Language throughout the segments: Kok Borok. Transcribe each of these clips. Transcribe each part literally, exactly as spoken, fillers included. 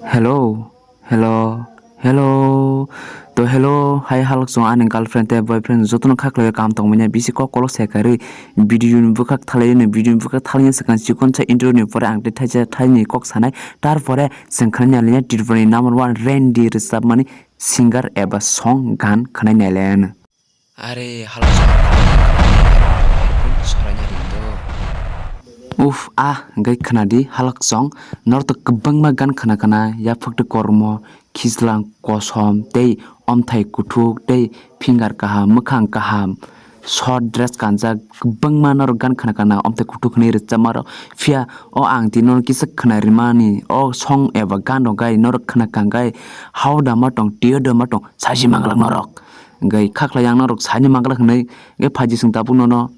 Hello, hello, hello. To hello, hai halok chwng ani girlfriend tei boyfriend jotono kha khlaiwi kaham tongmani bisi kok kolok se karwi video ni bwkhak thalai ni video ni bwkhak thalai ni swkang chikon sa intro ni pore ang tei thaisa thaini kok sanai, tarpore chwng khwnani aliya Tripura ni number one Randy rwchapmani singer eba song gan khwnai nailen. Are halok chwng. Uff, ah, hwnkhe khwnadi halok chwng. Norok to kwbangma gan khwna khwna, yaphak twi kormo, khislang kosom, tei omthai kuthuk, tei finger kaham, mwkhang kaham, short dress kanjak, kwbangma norok gan khwna khwna, omthai kuthuk hwnwi rwchapmarok. Phiya o ang tini norok kisa khwna rimani, o song eba gan rok gai norok khwna kang gai, hao da ma tong, tio da ma tong, saji manglak norok. Hwnkhe kha khlai ang norok saini manglak hwnwi, hwnkhe phaidi chwng tabuk nono.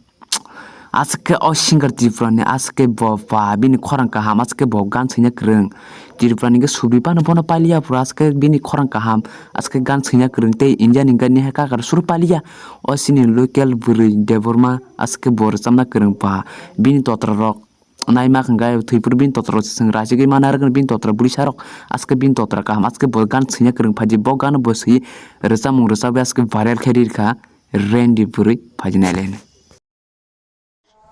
Aswk khe o singer Tripura ni, aswk khe bo ba bini khorang kaham, aswk khe bo gan swina kwrwng. Tripura ni khe subi phano bono pailiya phuru, aswk khe bini khorang kaham, aswk khe gan swina kwrwng tei India ni gan ni hai kakar suru pailiya. O chini local bwrwi Debbarma, aswk khe bo rwchapna kwrwng ba, bini totra rok. Naima hwnkhe thwi phuru bini totra rok se chwng rachigwi mana rwgwno bini totra bwrwi sa rok. Aswk bini totra kaham, aswk bo gan swina kwrwng phaidi, bo gan bo swi rwchapmung rwchapwi aswk viral khe ri rwkha Randy bwrwi phaidi nailaino.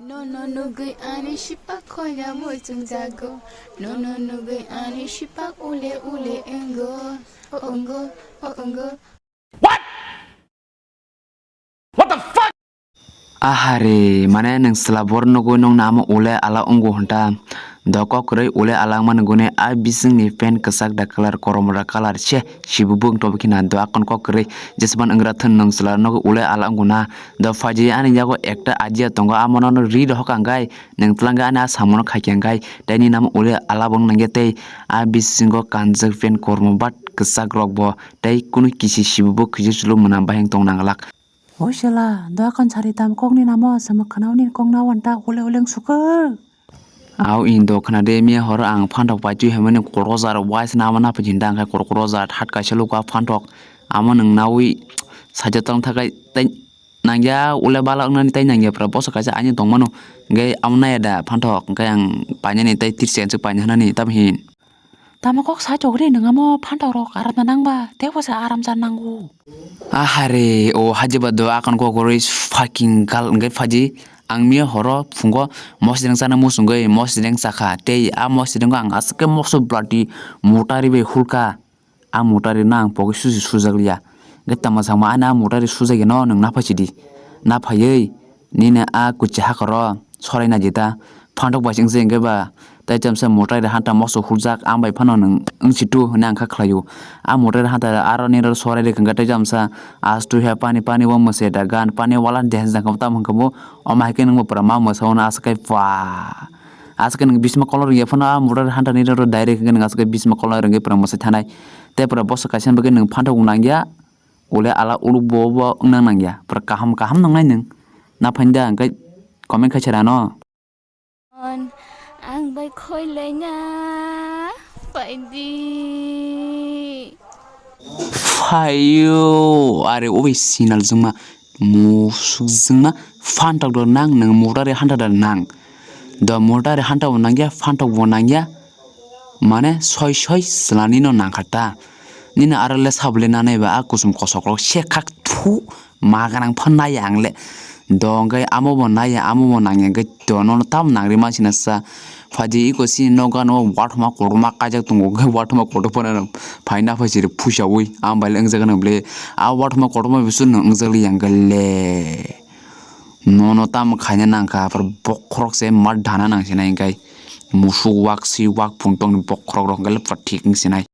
Nono nugwi ani sipak khoya moi chwngjago. Nono nugwi ani sipak ule ule wngo. O wngo, o wngo. What? What the fuck? Ahare, mane nwng chwla bor nugwi nwng na amo ule ala wngo hwnta. Do kok kwrwi ule ala wngma nugune a bisingni pant kwchak da colour, korom da colour se sibu bwng tobo khina do akon kok kwrwi. Jesban wngra thun nwng chwla nugwi ule ala wngo na. Do phaidi ani yago ekta idea tongo, amo nono ri rohok ang gai, nwng twlang ani a samono khaikhe ang gai. Tei nini namo ule ala bo wng nangya tei a bisingo kanjak pant kormo bat kwchak rok bo. Tei kunu kisi sibu bo khijil chuluk mwnam bahai wng tong nanglak. O chwla, doakan sari tam kokni namo, chwmwk khwnao nini kok nao wanta, hole hole wng sukha. Au indo khna de, miya horo ang phantok paitwi hwnmani kokrojar wise nama naphi jinda, angkhe kokrojar that kaisa luka phantok, amo nwng nawi saja tong thakai tei nangya, ule bala wngnani tei nangya pura bosa kaisa ani tongmano, hwnkhe amo naya da phantok, hwnkhe ang painani tei tirse paina hwnani tamo hin. Tamo kok sa chokri nwng amo phantok rok aram da nangba tei bo se aram jar nango. Ahare o hajiba do akon kok rwi fucking gal hwnkhe phaji ang miya horo phungo mosdeng chana muchungwi mosdeng chakha tei a mosdeng ang aswk khe mokso bloody motari bai hulkha. A motari no ang pogwi susi sujak liya hwnkhe tamo sakma ani a motari sujak ya no nwng naphai sidi naphaiwi nini a kuchi hakoro. Sorai naidi ta. Phantok bai se wngse hwnkhe ba tei chamsa mwtai rok hanta moso huljak, ang bai phano nwng wngsi tu hwnwi ang kha khlaio. A mwtai rok hanta aro nini rok sorai rwkha hwnkhe tei chamsa astu he pani pani o mwse da gan pani wala de hwnjak tamo hwnkhe bo omo hai khe nwng bo pura ma mwsa o aswk khe ba aswk khe nwng bisma kolor rwngya phano a mwtai rok hanta nini rok direct hwnkhe nwng aswk khe bisma kolor rwngwi pura mwsai thanai tei pura boso kaisa bagwi nwng phantok nangya. Ule ala uluk bo bo wngnang nangya. Pura kaham kaham nongnai nwng. Na phainda hwnkhe comment khaisa rano. Ang bai khoilaina phaidi. Phaio are obai sinal jwngma musuk jwngma phantok do nang nwng motari hanta da nang. Do motari hanta bo nangya phantok bo nangya. Mane soi soi chwla nino nangkha ta. Nini aro le sabo le nanai ba a kuchum kosok rok se khak thu ma ganang phan nai ang le. Do hwnkhe amo bo nai amo bo nang ya hwnkhe do nono tam nang ri ma sina sa. Phaidi iko chini nok gano wathoma kotorma kaijak tongo hwnkhe wathoma kotor phano phai naphai siri phusaui ang bai le wngjago nang bwle. A wathoma kotorma bisu no wngjakli ya hwnkhe le. Nono tamo khaina nangkha, aphuru bokhorok se ma dana nang sinai hwnkhe musuk wak si wak phung tongni bokhorok rok hwnkhe le pura thik wng sinai.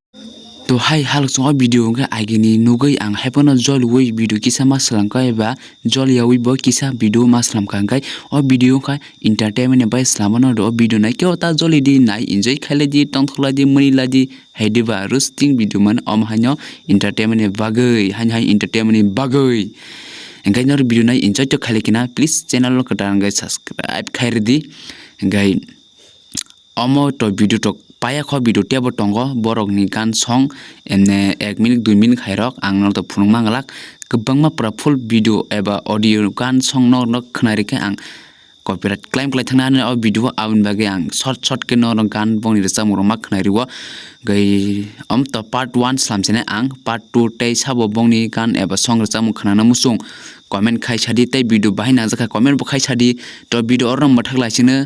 To hai halok chwng o video hwnkhe agini nugwi ang haiphano joliui video kisa ma swlamkha eba joliyaui bo kisa video ma swlamkha hwnkhe o video wngkha entertainment ni bai swlamano o video naikhe o ta jolidi nai enjoy khailai di tongthok lai di mwnwi lai di. Hai diba roasting video mane omo haino entertainment ni bagwi haino hai entertainment ni bagwi. Hwnkhe noro video nai enjoy to khailai khina please channel no kwtal hwnkhe subscribe khai rwdi. Hwnkhe omo to video to paya kho video tebo tongo borok ni gan song emne ek minute dui minute khairok ang norok to phunuk manglak kwbangma pura full video eba audio gan song norok no khwnai rikhe ang copyright claim khlai thangna hwnwi o video o, aboni bagwi ang short short khe norok gan bongni rwchapmung rok ma khwnai rwo. Gai om to part one slam sene ang part two tei sabo bongni gan eba song rwchapmung khwnana muchung comment khai sadi tei video bahai nangjakha comment bo khai sadi. To video oro mwthak lai sino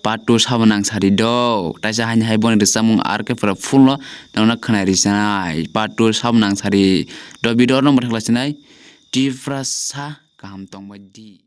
part two sabo nang sadi do taisa haini hai bongni rwchapmung ar khe pura full no nangna khwnai rwchanai part two sabo nang sadi. To video oro mwthak lai sinai Tiprasa kaham tongbai di.